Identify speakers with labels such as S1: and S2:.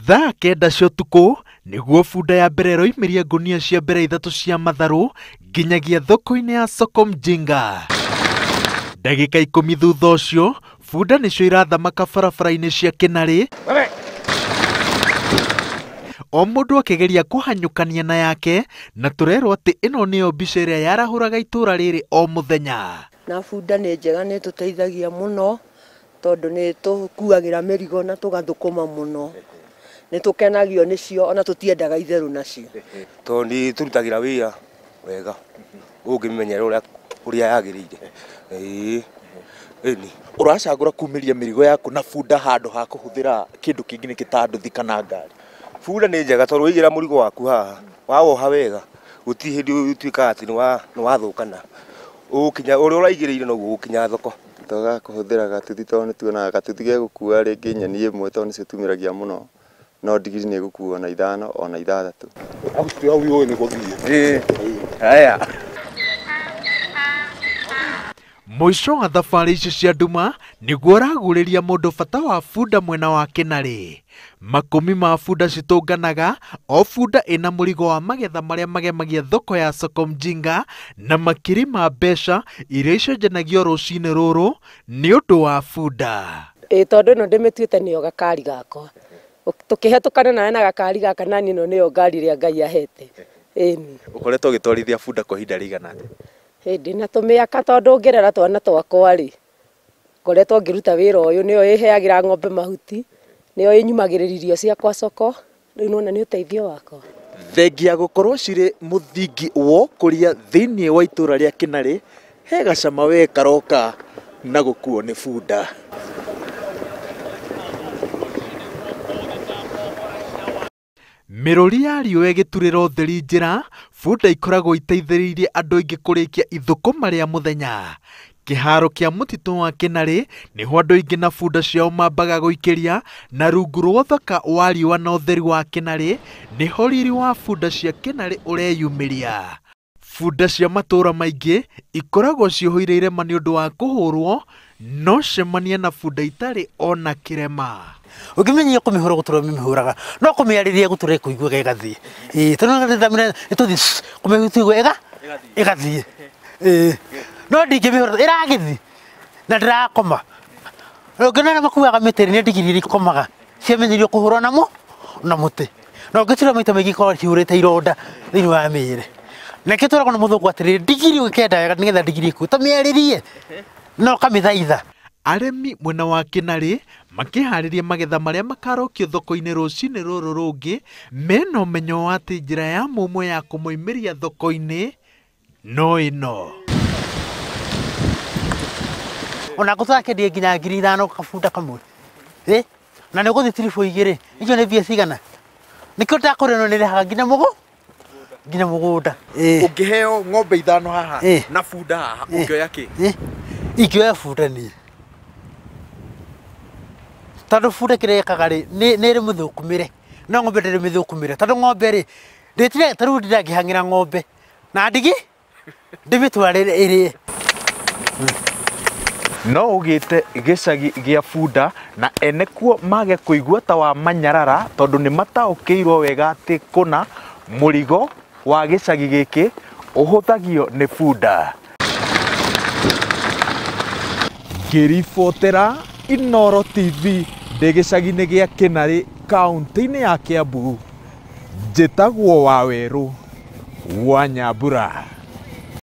S1: Thaa 9 cia ũtukũ nĩguo bunda ya mbere ĩroimĩria ngũnia cia mbere 3 cia matharũ nginyagia thoko-inĩ ya Soko Mjinga. Ndagĩka 10 thutha ũcio bunda nĩcio irathamaka barabara-inĩ cia Kĩnarĩ, o mũndũ akĩgeria kũhanyũkania na yake, na tũrerwo atĩ ĩno nĩyo mbica ĩrĩa yarahũraga itũra rĩrĩ o mũthenya.
S2: Na bunda nĩ njega, nĩ tũteithagia mũno tondũ nĩ tũkuagĩra mĩrigo na tũgathũkũma mũno. Nĩ tũkenagio nĩcio ona tũtiendaga itherũ nacio.
S3: Tondũ nĩ tũrutagĩra wĩra wega ũngĩmenyera ũrĩa yagĩrĩire. Ĩĩ. Ĩni.
S4: Ũracagũra kumĩria mĩrigo yaku na bunda handũ ha kũhũthĩra kĩndũ kĩngĩ nĩkĩ ta nduthi kana ngari?
S3: Bunda nĩ njega tondũ waigĩra mũrigo waku haha, wawoha wega, gũtirĩ hĩndĩ ũtuĩkaga atĩ nĩ wathũkana. Ũgũkinya ũrĩa ũraigĩrĩire noguo ũgũkinya thoko.
S5: Twagaga kũhũthĩra gatuthi tondũ nĩ tuonaga gatuthi gegũkua rĩngĩ nyeni ĩmwe tondũ nĩcio tumĩragia mũno, no ndigiri nĩ ĩgũkua ona 5 ona 6.
S4: Haya.
S1: Mũico wa thabarĩ ici cia nduma nĩguo ũragurĩria mũndũ bata wa bunda mwena wa Kĩnarĩ. Makũmi ma bunda citũnganaga, o bunda ĩna mũrigo wa magetha marĩa magemagia thoko ya Soko Mjinga na makiri ma mbeca iria icenjanagio rũcinĩ rũrũ nĩ ũndũ wa bunda.
S6: Ĩ tondũ ĩno ndĩmĩtuĩte nĩyo gakari gakwa. Tũkĩhetũkana nawe na gakari gaka na niĩ ĩno nĩyo ngari ĩrĩa Ngai ahete. Ĩni.
S4: Ũkoretwo ũgĩtwarithia bunda kwa ihinda rĩigana atĩa?
S6: Hĩndĩ na tũmĩaka tondũ ngĩrera twana twakwa rĩ, ngoretwo ngĩruta wĩra ũyũ, nĩyo ĩheagĩra ng'ombe mahuti, nĩyo ĩnyumagĩrĩria irio ciakwa soko, rĩu nĩwona nĩ ũteithio wakwa.
S4: Thengia gũkorwo cirĩ mũthingi wa ũkũria thĩinĩ wa itũra rĩa Kĩnarĩ, he gacama we karoka na gũkuo nĩ bunda.
S1: Mĩrũri ya riũa ĩgĩturĩra ũtheri njĩra, bunda ikoragwo iteithĩrĩirie andũ aingĩ kũrĩkia ithũkũma rĩa mũthenya. Kĩharo kĩa mũtitũ wa Kĩnarĩ nĩho andũ aingĩ na bunda ciao mambaga gũikĩria, na rungu rwa ũthaka wa riũa na ũtheri wa Kĩnarĩ nĩho riri wa bunda cia Kĩnarĩ ũreyumĩria. Bunda cia matũũra maingĩ ikoragwo ciũhũire irema nĩ ũndũ wa kũhũrwo, no cemania na bunda itarĩ ona kĩrema.
S7: Ũngĩmenyia kũmĩhũra gũtũra mĩhũraga, no kũmĩarĩria gũtũra ĩkũiguaga ĩgathiĩ. Ĩĩ, tondũ nĩthamire nĩtũthiĩ kũmĩigua ĩgathiĩ. Ĩĩ, no ndingĩmĩhũra ĩragĩthiĩ na ndĩrakoma. Ũngĩona arĩa makuaga mĩtĩ nĩ ndigiri iria ikomaga, ciamenyerio kũhũrwo namo na mũtĩ. Na ũngĩtura maita maingĩ ikoragwo cihũrĩte ironda thĩinĩ wa mĩĩrĩ. Na nĩkĩo twĩragwo nĩ mũthũngũ atĩrĩrĩ, ndigiri ũngĩkenda wega nĩgetha ndigiri ĩkue, ta mĩarĩrie na ũkamĩthaitha.
S1: Arĩmi mwena wa Kĩnarĩ makĩharĩria magetha marĩa makarokio thoko-inĩ rũcinĩ rũrũ rũngĩ, mena ũmenyo wa atĩ njĩra ya mũmwe ya kũmoimĩria thoko-inĩ no ĩno.
S7: Ona ngũtũra nginya 5,000 kabunda kamwe. Ĩ, na nĩ ũgũthiĩ tiribũ 2, icio nĩ mbia cigana? Nĩkĩo ndakũrĩa no nĩrehaga nginya nginya mũgũnda.
S4: Ũngĩheo ng'ombe 5 haha na bunda haha, ũngĩoya kĩ?
S7: Ingĩoya bunda niĩ. Tondũ bunda kĩrĩa ĩkaga rĩ, nĩ ĩrĩ mũthũkũmĩre, no ng'ombe ndĩrĩ mĩthũkũmĩre. Tondũ ng'ombe rĩ, ndĩtire ta rĩu ndingĩhang'ĩra ng'ombe na ndigi ndĩmĩtwarĩre ĩrĩe.
S4: No ũgĩte gĩcagi gĩa bunda na ene kuo mage kũigua ta wa manyarara tondũ nĩ mataũkĩirwo wega atĩ kũna mũrigo wa gĩcagi gĩkĩ ũhũthagio nĩ bunda. Ngĩribotera Inooro TV ndĩ gĩcagi-inĩ gĩa Kĩnarĩ kaũntĩ-inĩ ya Kĩambu, njĩtagwo Wawerũ wa Nyambura.